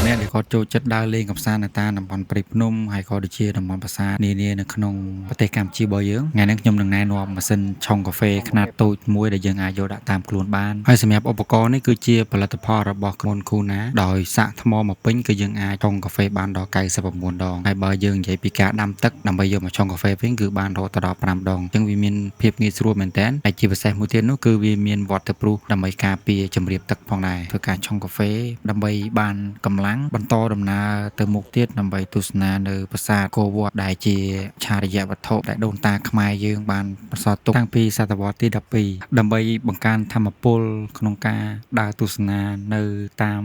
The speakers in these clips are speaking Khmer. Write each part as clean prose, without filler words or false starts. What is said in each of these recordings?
អ្នកដែលគាត់ចូលចិត្តដើរលេងកម្សាន្តនៅតាមតំបន់ព្រៃភ្នំហើយក៏ដូចជាតំបន់ប្រាសាទនានានៅក្នុងប្រទេសកម្ពុជារបស់យើងថ្ងៃនេះខ្ញុំនឹងណែនាំម៉ាស៊ីនឆុងកាហ្វេខ្នាតតូចមួយដែលយើងអាចយកដាក់តាមខ្លួនបានហើយសម្រាប់ឧបករណ៍នេះគឺជាផលិតផលរបស់ក្រុមហ៊ុន Kuna ដោយសាកថ្មមកពេញគឺយើងអាចឆុងកាហ្វេបានដល់99ដងហើយបើយើងនិយាយពីការដាំទឹកដើម្បីយកមកឆុងកាហ្វេវិញគឺបានរហូតដល់5ដងអញ្ចឹងវាមានភាពងាយស្រួលមែនទែនហើយជាពិសេសមួយទៀតនោះគឺវាមាន waterproof ដើម្បីការពារជំរាបទឹកផងដែរធ្វើការឆុងកាហ្វេដើម្បីបានកម្លាំងបន្តដំណើរទៅមុខទៀតដើម្បីទស្សនានៅប្រាសាទអង្គរវត្តដែលជាឆារិយវត្ថុដែលដូនតាខ្មែរយើងបានបន្សល់ទុកតាំងពីសតវត្សទី12ដើម្បីបង្កើនធម៌ពលក្នុងការដើរទស្សនានៅតាម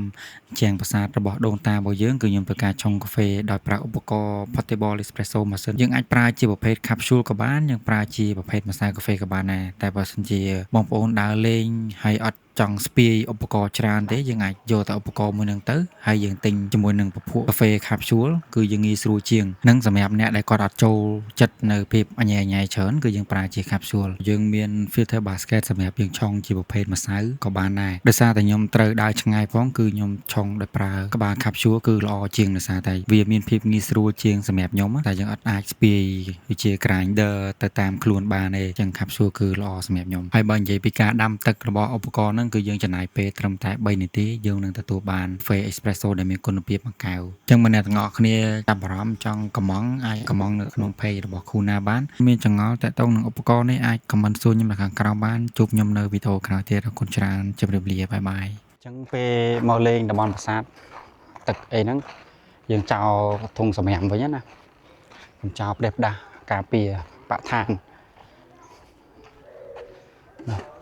ជាងប្រាសាទរបស់ដូនតារបស់យើងគឺខ្ញុំធ្វើការឆុងកាហ្វេដោយប្រើឧបករណ៍ portable espresso machine យើងអាចប្រើជាប្រភេទ capsule ក៏បានយើងប្រើជាប្រភេទម្សៅកាហ្វេក៏បានដែរតែបើសិនជាបងប្អូនដើរលេងហើយអត់ចង់ស្ពាយឧបករណ៍ច្រើនទេយើងអាចយកតែឧបករណ៍មួយហ្នឹងទៅហើយយើងទិញជាមួយនឹងពពួកកាហ្វេ capsule គឺយើងងាយស្រួលជាងនិងសម្រាប់អ្នកដែលគាត់អត់ចូលចិត្តនៅភាពអញែញ៉ៃច្រើនគឺយើងប្រើជា capsule យើងមាន filter basket សម្រាប់យើងឆុងជាប្រភេទម្សៅក៏បានដែរដោយសារតែខ្ញុំត្រូវដើរឆ្ងាយផងគឺខ្ញុំឆុងដោយប្រើក្បាល capsule គឺល្អជាងដោយសារតែវាមានភាពងាយស្រួលជាងសម្រាប់ខ្ញុំតែយើងអត់អាចស្ពាយវាជា grinder ទៅតាមខ្លួនបានទេអញ្ចឹង capsule គឺល្អសម្រាប់ខ្ញុំហើយបើនិយាយពីការដាំទឹករបស់ឧបករណ៍ហ្នឹងគឺយើងចំណាយពេលត្រឹមតែ3នាទីយើងនឹងទទួលបានកាហ្វេ espresso ដែលមានគុណភាពមួយកែវអញ្ចឹងបើអ្នកទាំងអស់គ្នាចាប់អារម្មណ៍ចង់កម្ម៉ង់អាចកម្ម៉ង់នៅក្នុង page របស់ Kuna បានមានចម្ងល់ទាក់ទងនឹងឧបករណ៍នេះអាច comment សួរខ្ញុំនៅខាងក្រោមបានជួបខ្ញុំនៅវីដេអូក្រោយទៀតអរគុណច្រើនជម្រាបលា bye bye. អញ្ចឹងពេលមកលេងតំបន់ប្រាសាទទឹកអីហ្នឹងយើងចោលធុងសម្រាមវិញណាកុំចោលផ្ដេសផ្ដាស់ការពារបរិស្ថានណា។